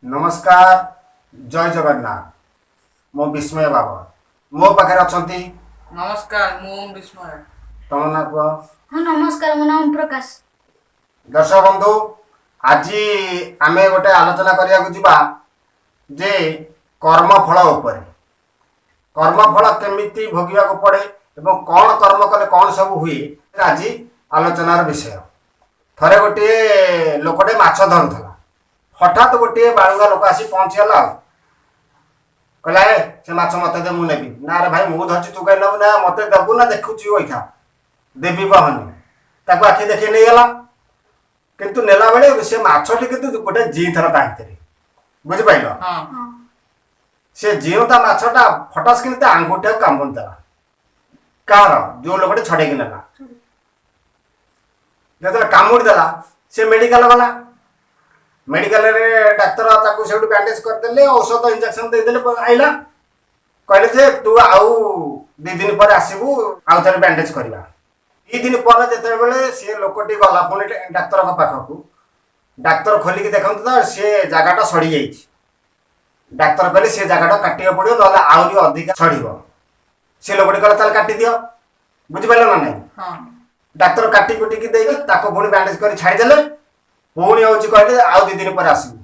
ନମସ୍କାର, ଜୟ ଜଗନ୍ନାଥ। ମୁଁ ବିସ୍ମୟ ବାବା। ମୋ ପାଖରେ ଅଛନ୍ତି। ନମସ୍କାର, ମୁଁ ବିସ୍ମୟ। ତମ ନାଁ କୁହ। ହଁ, ନମସ୍କାର, ମୋ ନାମ ପ୍ରକାଶ। ଦର୍ଶକ ବନ୍ଧୁ, ଆଜି ଆମେ ଗୋଟେ ଆଲୋଚନା କରିବାକୁ ଯିବା ଯେ କର୍ମଫଳ ଉପରେ। କର୍ମଫଳ କେମିତି ଭୋଗିବାକୁ ପଡ଼େ ଏବଂ କ'ଣ କର୍ମ କଲେ କ'ଣ ସବୁ ହୁଏ, ଆଜି ଆଲୋଚନାର ବିଷୟ। ଥରେ ଗୋଟିଏ ଲୋକଟେ ମାଛ ଧରୁଥିଲା। ହଠାତ୍ ଗୋଟିଏ ବାଳୁଙ୍ଗା ଲୋକ ଆସି ପହଞ୍ଚିଗଲା ଆଉ କହିଲା, "ଏ, ସେ ମାଛ ମତେ ଦେ, ମୁଁ ନେବି।" "ନା ରେ ଭାଇ, ମୁଁ ଧରିଛି, ତୁ କାହିଁ ନେବୁ?" "ନା, ମତେ ଦେବୁ ନା ଦେଖୁଛି ଅଇଖା ଦେବି ବହନି।" ତାକୁ ଆଖି ଦେଖେଇ ନେଇଗଲା। କିନ୍ତୁ ନେଲା ବେଳେ ସେ ମାଛଟି କିନ୍ତୁ ଗୋଟେ ଜିଇଁଥିଲା ତା ଭିତରେ, ବୁଝିପାରିଲ? ହଁ। ହଁ। ସେ ଜିଅନ୍ତା ମାଛଟା ଫଟାସ କିନି ତା ଆଙ୍ଗୁଠିଟାକୁ କାମୁଡ଼ି ଦେଲା। କାହାର? ଯୋଉ ଲୋକଟି ଛଡେଇକି ନେଲା। ଯେତେବେଳେ କାମୁଡ଼ି ଦେଲା, ସେ ମେଡିକାଲ ଗଲା। ମେଡିକାଲରେ ଡାକ୍ତର ତାକୁ ସେଇଠୁ ବ୍ୟାଣ୍ଡେଜ କରିଦେଲେ, ଔଷଧ ଇଞ୍ଜେକ୍ସନ ଦେଇଦେଲେ। ଆଇଲା, କହିଲେ ଯେ ତୁ ଆଉ 2 ଦିନ ପରେ ଆସିବୁ, ଆଉ ଥରେ ବ୍ୟାଣ୍ଡେଜ କରିବା। 2 ଦିନ ପରେ ଯେତେବେଳେ ସେ ଲୋକଟି ଗଲା ପୁଣି ଡାକ୍ତରଙ୍କ ପାଖକୁ, ଡାକ୍ତର ଖୋଲିକି ଦେଖନ୍ତୁ ତ ସେ ଜାଗାଟା ସଢ଼ି ଯାଇଛି। ଡାକ୍ତର କହିଲେ, ସେ ଜାଗାଟା କାଟିବାକୁ ପଡ଼ିବ, ନହେଲେ ଆହୁରି ଅଧିକା ସଢ଼ିବ। ସେ ଲୋକଟି କହିଲା, "ତାହେଲେ କାଟିଦିଅ।" ବୁଝିପାରିଲ ନା ନାହିଁ? ହଁ। ଡାକ୍ତର କାଟି କୁଟିକି ଦେଇକି ତାକୁ ପୁଣି ବ୍ୟାଣ୍ଡେଜ କରି ଛାଡ଼ିଦେଲେ। ପୁଣି ହେଉଛି କହିଲେ, ଆଉ 2 ଦିନ ପରେ ଆସିବୁ।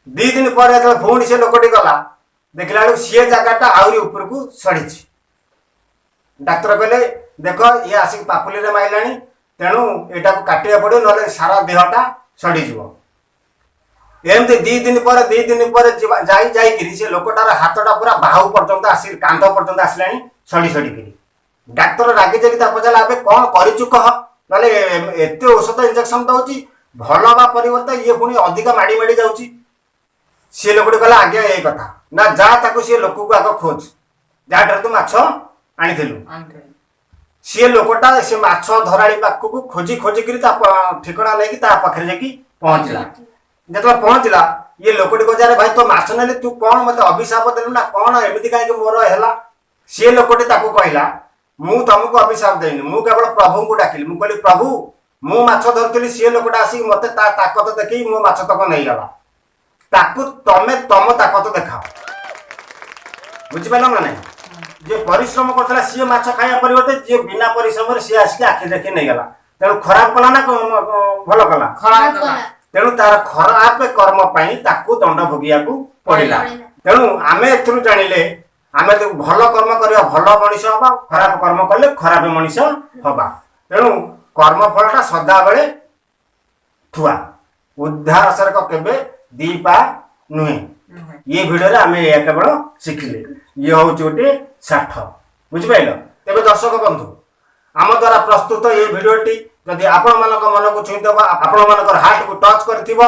2 ଦିନ ପରେ ଯେତେବେଳେ ପୁଣି ସେ ଲୋକଟି ଗଲା, ଦେଖିଲା ବେଳକୁ ସିଏ ଜାଗାଟା ଆହୁରି ଉପରକୁ ସଢ଼ିଛି। ଡାକ୍ତର କହିଲେ, "ଦେଖ, ଇଏ ଆସିକି ପାପୁଲିରେ ମାରିଲାଣି, ତେଣୁ ଏଇଟାକୁ କାଟିବାକୁ ପଡ଼ିବ, ନହେଲେ ସାରା ଦେହଟା ସଢ଼ିଯିବ।" ଏମିତି 2 ଦିନ ପରେ 2 ଦିନ ପରେ ଯିବା ଯାଇ ଯାଇକିରି ସେ ଲୋକଟାର ହାତଟା ପୁରା ବାହୁ ପର୍ଯ୍ୟନ୍ତ ଆସି, କାନ୍ଧ ପର୍ଯ୍ୟନ୍ତ ଆସିଲାଣି ସଢ଼ି ସଢ଼ିକିରି। ଡାକ୍ତର ରାଗି ଯାଇକି ତା ପଚାରିଲା, "ଆବେ, କ'ଣ କରିଛୁ କହ, ନହେଲେ ଏତେ ଔଷଧ ଇଞ୍ଜେକ୍ସନ ଦଉଛି, ଭଲ ହେବା ପରିବର୍ତ୍ତେ ଇଏ ପୁଣି ଅଧିକା ମାଡ଼ି ମାଡ଼ି ଯାଉଛି।" ସିଏ ଲୋକଟି କହିଲା, "ଆଜ୍ଞା, ଏଇ କଥା ନା, ଯା ତାକୁ ସିଏ ଲୋକକୁ ଆଗ ଖୋଜ, ଯାହାଠାରୁ ତୁ ମାଛ ଆଣିଥିଲୁ।" ଆଣିଥିଲି। ସିଏ ଲୋକଟା ସେ ମାଛ ଧରାଳି ପାଖକୁ ଖୋଜି ଖୋଜିକିରି ତା ଠିକଣା ନେଇକି ତା ପାଖରେ ଯାଇକି ପହଞ୍ଚିଲା। ଯେତେବେଳେ ପହଞ୍ଚିଲା, ଇଏ ଲୋକଟି କହୁଛି, "ଆରେ ଭାଇ, ତୋ ମାଛ ନେଲି, ତୁ କ'ଣ ମତେ ଅଭିଶାପ ଦେଲୁ ନା କ'ଣ? ଏମିତି କାହିଁକି ମୋର ହେଲା?" ସିଏ ଲୋକଟି ତାକୁ କହିଲା, "ମୁଁ ତମକୁ ଅଭିଶାପ ଦେଇନି, ମୁଁ କେବଳ ପ୍ରଭୁଙ୍କୁ ଡାକିଲି। ମୁଁ କହିଲି, ପ୍ରଭୁ, ମୁଁ ମାଛ ଧରୁଥିଲି, ସିଏ ଲୋକଟା ଆସିକି ମତେ ତା ତାକତ ଦେଖେଇ ମୋ ମାଛ ତକ ନେଇଗଲା। ତାକୁ ତମେ ତମ ତାକତ ଦେଖାଅ।" ବୁଝିପାରିଲ ନା ନାଇଁ? ଯିଏ ପରିଶ୍ରମ କରୁଥିଲା ସିଏ ମାଛ ଖାଇବା ପରିବର୍ତ୍ତେ ଯିଏ ବିନା ପରିଶ୍ରମରେ ସିଏ ଆସିକି ଆଖି ଦେଖି ନେଇଗଲା। ତେଣୁ ଖରାପ କଲା ନା ଭଲ କଲା? ଖରାପ କଲା। ତେଣୁ ତାର ଖରାପ କର୍ମ ପାଇଁ ତାକୁ ଦଣ୍ଡ ଭୋଗିବାକୁ ପଡ଼ିଲା। ପଡ଼ିଲା। ତେଣୁ ଆମେ ଏଥିରୁ ଜାଣିଲେ, ଆମେ ଯଦି ଭଲ କର୍ମ କରିବା ଭଲ ମଣିଷ ହବା, ଖରାପ କର୍ମ କଲେ ଖରାପ ମଣିଷ ହବା। ତେଣୁ କର୍ମ ଫଳଟା ସଦାବେଳେ ଥୁଆ, ଉଦ୍ଧାର ସରକ କେବେ ଦି ପା ନୁହେଁ। ନୁହେଁ। ଇଏ ଭିଡ଼ିଓରେ ଆମେ ଏହା କେବଳ ଶିଖିଲେ। ଇଏ ହେଉଛି ଗୋଟିଏ ସାଠ, ବୁଝିପାରିଲ? ତେବେ ଦର୍ଶକ ବନ୍ଧୁ, ଆମ ଦ୍ୱାରା ପ୍ରସ୍ତୁତ ଏ ଭିଡ଼ିଓଟି ଯଦି ଆପଣମାନଙ୍କ ମନକୁ ଛୁଇଁଦେବ, ଆପଣମାନଙ୍କର ହାର୍ଟକୁ ଟଚ୍ କରିଥିବ,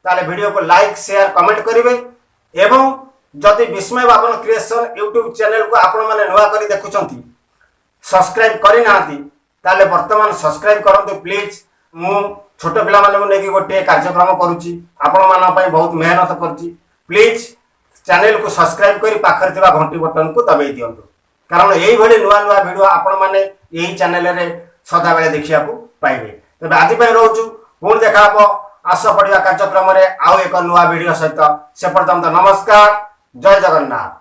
ତାହେଲେ ଭିଡ଼ିଓକୁ ଲାଇକ୍, ସେୟାର, କମେଣ୍ଟ କରିବେ। ଏବଂ ଯଦି ବିସ୍ମୟ ବାବନ କ୍ରିଏସନ୍ ୟୁଟ୍ୟୁବ୍ ଚ୍ୟାନେଲକୁ ଆପଣମାନେ ନୂଆ କରି ଦେଖୁଛନ୍ତି, ସବସ୍କ୍ରାଇବ୍ କରିନାହାନ୍ତି, ତାହେଲେ ବର୍ତ୍ତମାନ ସବସ୍କ୍ରାଇବ୍ କରନ୍ତୁ ପ୍ଲିଜ୍। ମୁଁ ଛୋଟ ପିଲାମାନଙ୍କୁ ନେଇକି ଗୋଟିଏ କାର୍ଯ୍ୟକ୍ରମ କରୁଛି, ଆପଣମାନଙ୍କ ପାଇଁ ବହୁତ ମେହନତ କରୁଛି। ପ୍ଲିଜ୍ ଚ୍ୟାନେଲକୁ ସବସ୍କ୍ରାଇବ୍ କରି ପାଖରେ ଥିବା ଘଣ୍ଟି ବଟନକୁ ଦବାଇ ଦିଅନ୍ତୁ, କାରଣ ଏଇଭଳି ନୂଆ ନୂଆ ଭିଡ଼ିଓ ଆପଣମାନେ ଏହି ଚ୍ୟାନେଲରେ ସଦାବେଳେ ଦେଖିବାକୁ ପାଇବେ। ତେବେ ଆଜି ପାଇଁ ରହୁଛୁ। ପୁଣି ଦେଖା ହେବ ଆସ ପଡ଼ିବା କାର୍ଯ୍ୟକ୍ରମରେ ଆଉ ଏକ ନୂଆ ଭିଡ଼ିଓ ସହିତ। ସେ ପର୍ଯ୍ୟନ୍ତ ନମସ୍କାର, ଜୟ ଜଗନ୍ନାଥ।